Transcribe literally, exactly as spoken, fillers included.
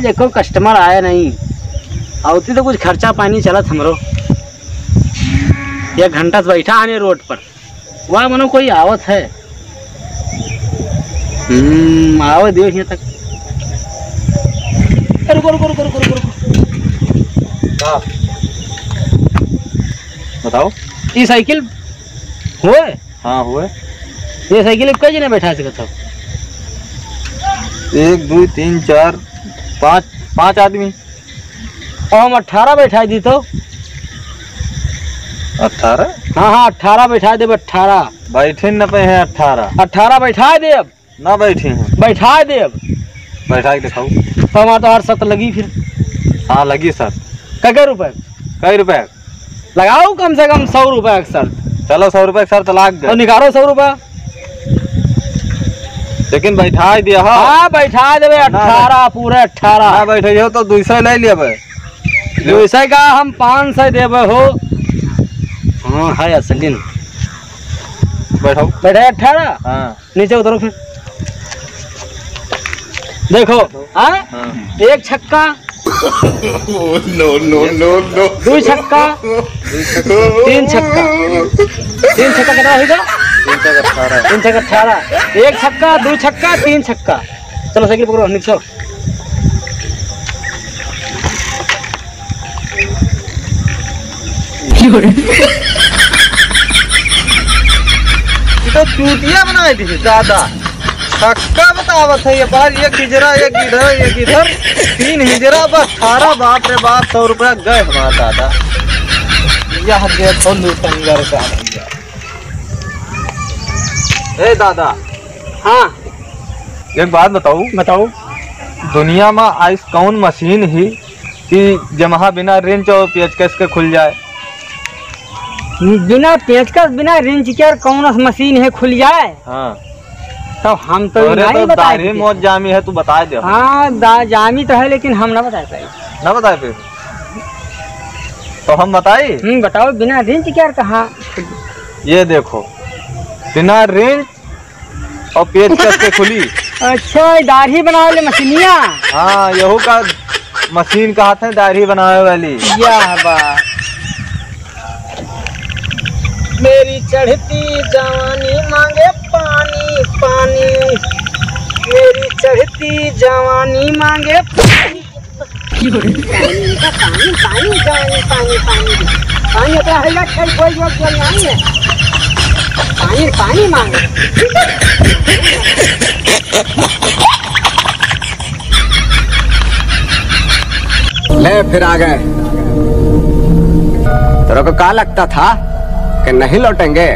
देखो, customer आया नहीं, अउती तो कुछ खर्चा पानी चलत हमरो। एक घंटा से बैठा है रोड पर, वाह मनो कोई आवत है। हम्म, आवे दियो यहाँ तक। ए, रुको, रुको, रुको। हाँ। बताओ। ई साइकिल होए? हाँ, होए। ये साइकिल पे कै जने बैठा सकत हो? एक, दुइ, तीन, चार, पाँच, पाँच आदमी। और हम अठारह बैठा दी तो। अठारह? हाँ, हाँ, अठारह बैठा देब, अठारह। बैठे न पे हैं अठारह। अठारह बैठा देब। ना बैठे हैं। बैठा देब। बैठा के दिखाओ। तो हमार तो हर शर्त लगी फिर। हाँ, लगी शर्त। कै, कै रुपए? कै रुपए? लगाओ कम से कम सौ रुपया के शर्त। चलो, सौ रुपया के शर्त लाग गए। और निकालो सौ रुपया। लेकिन बैठाए दिया हो। हाँ, बैठाए देबे, ना, अठारह, पूरे अठारह। ना बैठे हो तो दुइ सौ ले लेबे। दुइ सौ का हम पाँच सौ देबे हो। हाँ, है असलिन। बैठाओ। बैठे अठारह? हाँ। नीचे उतरो फिर। देखो, हाँ? हाँ। एक छक्का। No, no, no, no। दुइ छक्का। तीन छक्का। तीन छक्का कितना होइगा? तीन छक्का अठारह। तीन छक्का अठारह। एक छक्का, दुइ छक्का, तीन छक्का। चलो साइकिल पकड़ो, निकसो। ई तो चूतिया बनाए दिहे दादा। छक्का बतावत है ये बार, एक हिजरा, एक इधर, एक इधर, तीन हिजरा, बस अठारह। बाप रे बाप, सौ रुपया गए हमार दादा। यह देखो लूटंगर का भैया। ए दादा। हाँ। एक बात बताऊ। बताओ। दुनिया मा आइस कौन मशीन ही कि जमहा बिना wrench और पेचकस के खुल जाए? बिना पेचकस, बिना wrench के और कौन मशीन है खुल जाए? हाँ। तो हम तो अरे नहीं तो बता दाढ़ी सकते। मौत जामी है, तू बता दे। हाँ, दा-, जामी तो है, लेकिन हम ना बता पाए। ना बताए फिर? तो हम बताई? हम्म, बताओ, बिना wrench के और कहाँ? ये देखो, बिना wrench और पेचकस के खुली। अच्छा, ई दाढ़ी बनावे ले मशीनिया? हाँ, यहू का मशीन कहत है दाढ़ी बनावे वाली। यह बा। मेरी चढ़ती जवानी मांगे पानी, पानी। मेरी चढ़ती जवानी मांगे पानी। पानी, पानी, पानी, पानी, पानी, पानी। पानी अपना है या कोई, कोई योग नहीं है। पानी, पानी मांगे। ले फिर आ गए। तेरे को क्या लगता था कि नहीं लौटेंगे?